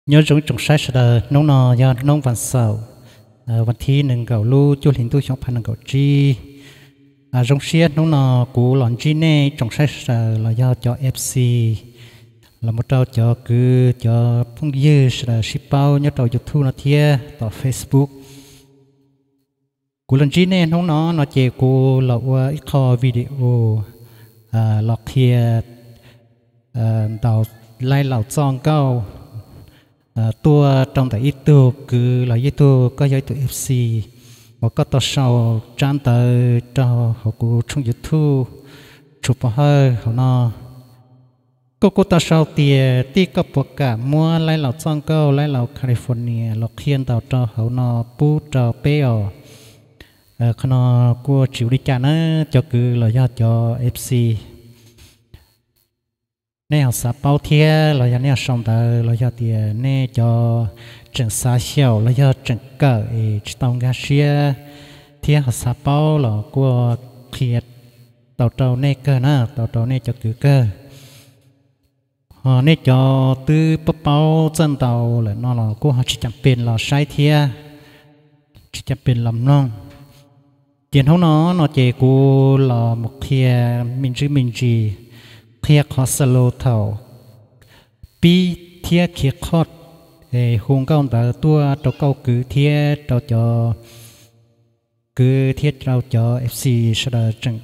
Nyob zoo ib tsoom saib sawv daws, hnub no yog hnub vas xaum, vas thib nees nkaum lub cuaj hli ntuj xyoo phav nees nkaum tsib. Zoo siab hnub no kuv los ntsib nej ib tsoom saib sawv daws los yog cov F C, los mus rau cov kwv cov phooj ywg sawv daws sib paub nyob rau YouTube no thiab tom Facebook. Kuv los ntsib nej hnub no no ces kuv los ua ib qho video los qhia ntaus laib laus txoj nkauj tuaj rau ntawm ib tug kwv los ib tug, koj yog ib tug F C uas koj tau sau tsab ntawv rau hauv kuv tshooj YouTube Tshuas Pov Hawj hauv no. Koj kuj tau sau tias tij koj puas kam muab laib laus txoj nkauj laib laus California los qhia ntaus rau hauv no pub rau peb os. Qhov no kuj tsis ua li cas na, cov kwv los yog cov F C, nej ho xav paub thiab los yog nej ho sau ntawv los yog tias nej cov tseem xav xyaum los yog tseem kawm es tsis tau nkag siab thiab ho xav paub los kuj qhia tau rau nej kawg na, tau rau nej cov kwv kawg. Ho nej cov twb paub paub txawj ntaus lawm no los kuj ho tsis caam pes los saib thiab, tsis caam pes los mloog. Ces hnub no no ces kuv los mus qhia me ntsis me ntsis, qhia qhov solo thaum pib thiab khiav chord, hu nkauj ntawd tuaj rau koj kwv thiab rau cov kwv thiab rau cov F C sawv daws tseem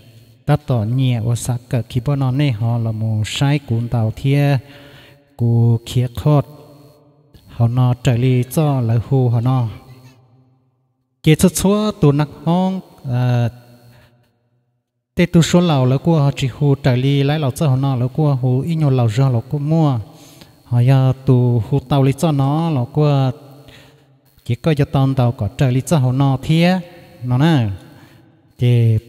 tab tom nyiam uas xav kawm keyboard no nej ho los mus saib kuv ntaus thiab kuv khiav chord hauv no raws li txoj lawv hu hauv no. Ces txhua txhua tus nas hoob, tej tug suab laus lawv kuj ho tsis hu raws li laib laus txoj hauv no, lawv kuj hu ib nyuag laus zog los kuj muaj. Ho yog tus hu tau li txoj no los kuj, ces koj yuav tau ntaus kom raws li txoj hauv no thiab no na. Ces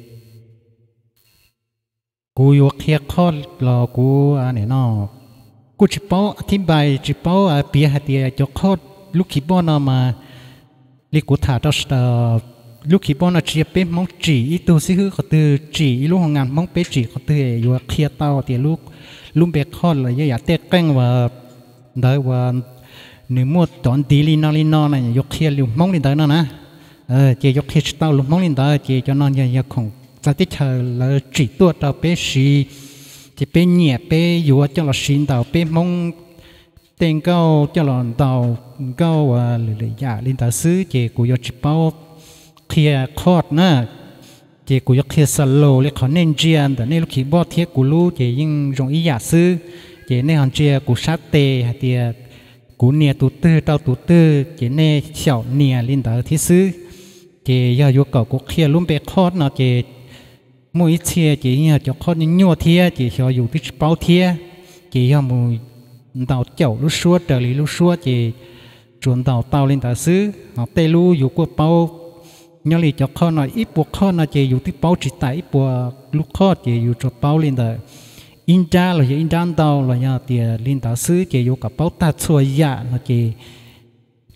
kuv yuav qhia chord los kuv no kuj tsis paub a thib npais, tsis paub piav hais tias cov chord lub keyboard no mas li kuv tham rau sawv daws, lub keyboard no tsis yog peb Hmoob tsim ib tug xib hwb qhov twg, tsim ib lub hoo nkas Hmoob peb tsim qhov twg yuav qhia tau tias lub npe chord los yog yam tej qeej uas ntawd uas nws muaj cov ntiv li no li no na, yuav qhia lus Hmoob li ntawd no na. Ces yuav qhia tsis tau lus Hmoob li ntawd ces cov no yog khoom txawv teb chaws lawv tsim tuaj rau peb siv, ces peb nyiam peb yuav coj los siv ntaus peb Hmoob tej nkauj, coj los ntaus nkauj uas lwm lwm yam li ntawd xwb, ces kuv yuav tsis paub qhia chord na. Ces kuv yuav qhia solo li qhov nej ntsia ntawm nej lub keyboard thiab kuv lub ces yeej zoo ib yam xwb. Ces nej ho ntsia kuv sab tes hais tias kuv nias tus twg rau tus twg ces nej xyaum nias li ntawd thiab xwb. Ces yog yuav kom kuv qhia lub npe chord no ces muaj ib txhia ces yeej yog cov chord nyuaj nyuaj thiab ces xyov yus twb tsis paub thiab. Ces yog mus ntaus caum lub suab raws li lub suab ces tsuas ntaus tau li ntawd xwb. Ho tej lub yus kuj paub, nyob li cov chord no ib puas chord no ces yus twb paub tsis tas ib puas lub chord ces yus tsuas paub li ntawd ib nrab los yog ib nrab ntau los yog tias li ntawd xwb. Ces yuav kom paub tag txhua yam no ces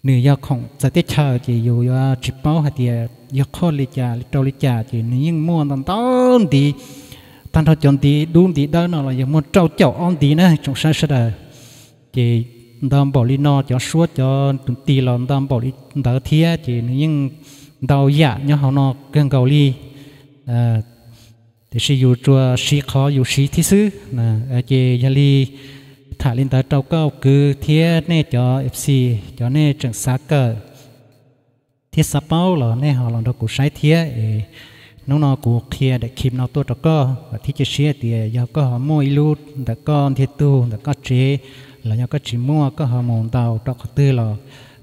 nws yog khoom txawv teb chaws ces yus yuav tsis paub hais tias yog chord li cas rau li cas ces nws yeej muaj ntau ntau ntiv. Tag nrho cov ntiv dub ntiv dawb no los yog muaj rau caum ob ntiv na tsoom saib sawv daws. Ces ntau npaum li no cov suab cov tus tis los ntau npaum li ntawd thiab ces nws yeej ntau yam nyob hauv no kawg nkaus li. Tiam sis yus tsuas siv qhov yus siv thiab xwb. Ces yog li tham li ntawd rau koj kwv thiab nej cov F C, cov nej tseem xav kawm thiab xav paub los nej ho los nrog kuv saib thiab es hnub no kuv qhia daim clip no tuaj rau koj thiab cia siab tias yog koj ho muaj ib lub ntawm koj ntiag tug ntawm koj tsev los yog koj tsis muaj koj ho mus ntaus rau qhov twg los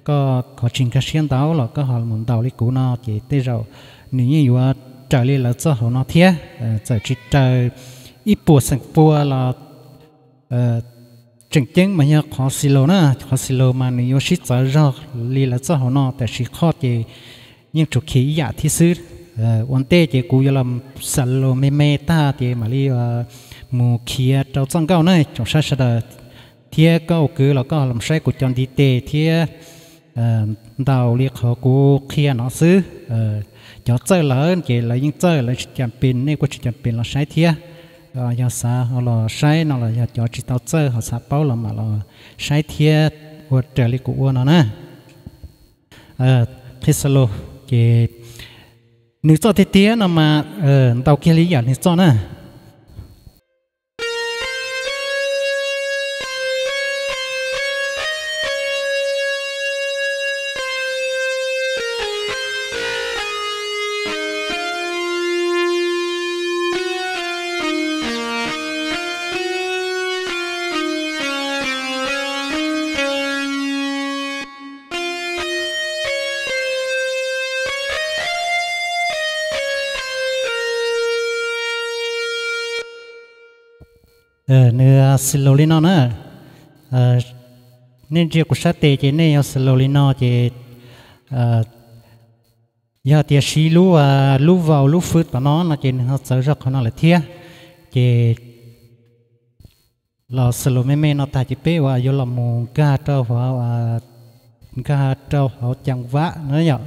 koj ho tsis nkag siab ntaus los koj ho mus ntaus li kuv no ces tej zaum nws yeej yuav raws li lawv txoj hauv no thiab. Txawm tsis raws ib puas xeem pua los tseem ceeb mas yog qhov xi los na, qhov xi los mas nws yuav sib txawv zog li lawv txoj hauv no, tiam sis qhov ces yeej tsuas khiav ib yam thiab xwb. Ua ntej ces kuv yuav los xav los me me tag ces mam li mus khiav rau txoj nkauj na tsoom saib sawv daws, thiab koj ua kwv los koj los saib kuv cov ntiv tes thiab ntaus li qhov kuv qhia no xwb. Cov txawj lawm ces lawv yeej txawj, lawv tsis cam pes, nej kuj tsis cam pes los saib thiab. Yog xav ho los saib no los yog cov tsis tau txawj ho xav paub los mam los saib thiab. ua raws li kuv ua no na. Qhib solo, ces nws txoj tiag tiag no mas ntau kiag li yam nws txoj na. Nws xws laus li no na. Nej ntsia kuv sab tes ces nej yog xws laus li no ces yog tias siv lub, lub vau lub fwj tom no no ces nws ho txawv zog qhov no lawm thiab. Ces los xws laus me me no tag ces peb ua yuav los mus nkag rau hauv, nkag rau hauv ceev vab na yom.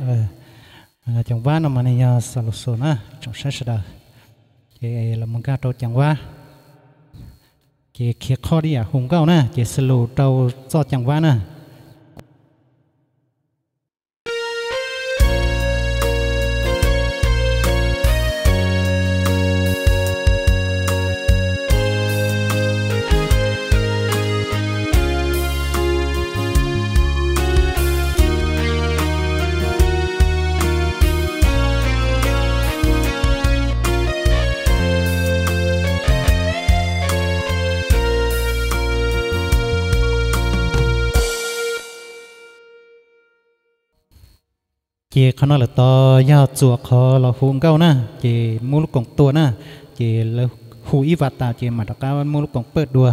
Ceev vab no mas nws yog xws laus xus na, tsoom saib sawv daws. Ces los mus nkag rau ceev vab, ces khiav qhov li yam hu nkauj na, ces xws laus rau txoj ceev vab na. Ces qhov no lawm tod yog txuas qhov los hu nkauj na, ces muab lub koom tua na, ces lawv hu ib vas tas ces mam rov qab muab lub koom pawj dua.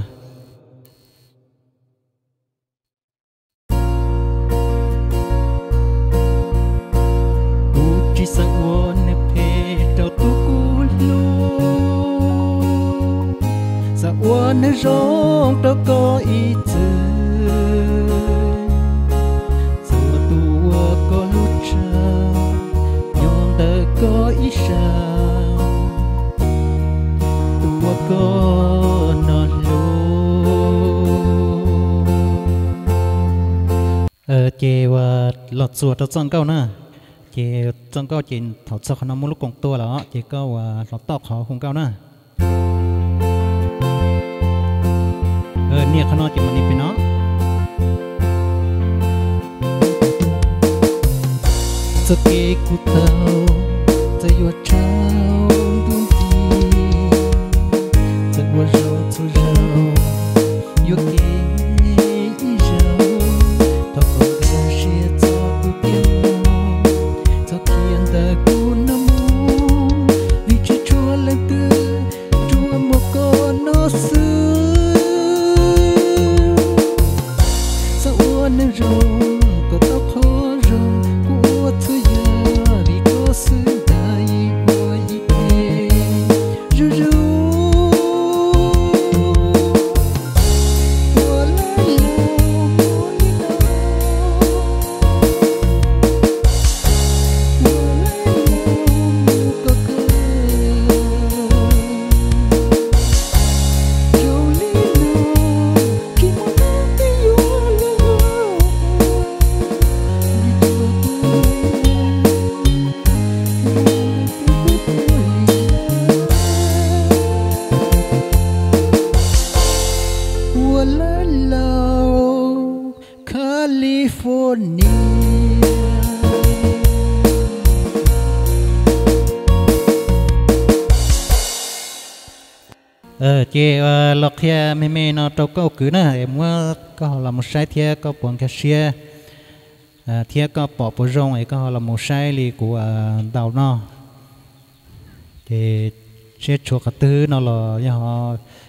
Kuv tsis xav ua neeg phem rau tus kuv hlub, xav ua neeg zoo rau koj ib txwm. Txawm ua tus uas koj hlub tshaj, nyob ntawm koj ib sab, tus uas koj hnov hlub. Ces ua los txuas rau txoj nkauj na. Ces txoj nkauj ces thaum txog qhov no muab lub koom tua los ces koj ua los toj qhov hu nkauj na. Nias qhov no ces mam li pem no. Txoj kev kuv taug, txawm yuav tsaus ntuj nti, txawm ua zaus txhua zaus yuav kev ib zaug, thov koj nkag siab txog kuv tiag, txhob khiav ntawm kuv no mus, vim tsis tshuav leej twg, tsuas muaj koj no xwb. Xav ua neeg zoo kom tau qhov zoo, kuv ua txhua yam vim koj xwb, ntaj yim ua yim tes zuj zus. Ua lawm los mus li no, ua lawm los mus kom kawg, zoo li no tsis muaj leej twg yuav luag, vim koj hlub. Ua lawm los California. Ces los qhia me me no rau koj kwv na, es muab koj ho los mus saib thiab koj puas nkag siab, thiab koj pom puas zoo es koj ho los mus saib li kuv ntaus no. Ces seb tshuav qhov twg no los yog ho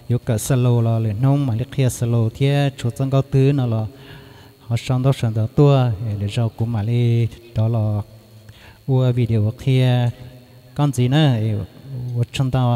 yuav kawm solo los lwm hnub mam li qhia solo thiab tshuav txoj nkauj twg no los ho sau ntaub sau ntawv tuaj, lwm zaus kuv mam li rov los ua video qhia koj ntxiv na. Ua tsaug ntau.